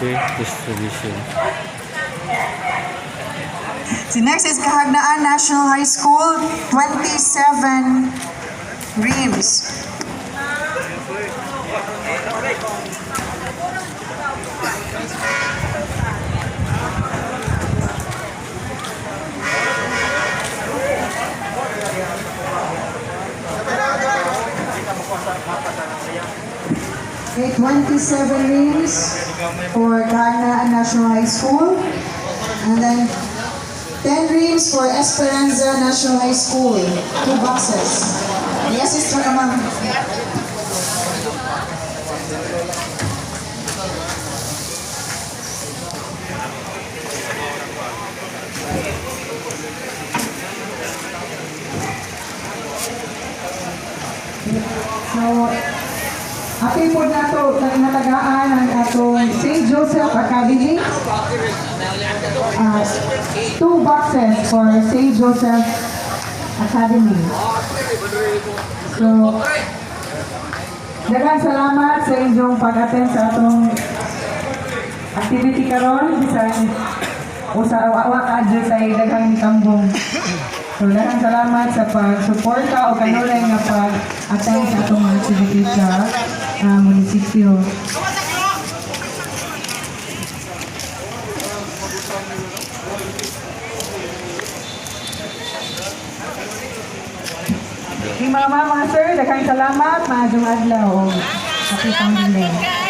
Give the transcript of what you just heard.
Okay, distribution. So next is Kahagnaan National High School, 27 reams. Okay, 27 reams for Kahagnaan National High School. And then 10 reams for Esperanza National High School. Two boxes. Yes, sister ka, ma'am. So, apil po nato natagaan ang atong St. Joseph Academy. Two boxes for St. Joseph Academy. So, daghang salamat sa inyong pag-attend sa atong activity karon, bisan usa wa ka adyo sa daghang mitambong. So, daghang salamat sa pagsuporta o kanunay nga pag-attend sa atong mga activity sa munisipyo. Okay, mga ma'am, mga sir, daghang salamat. Maayong adlaw. Happy Founding Day.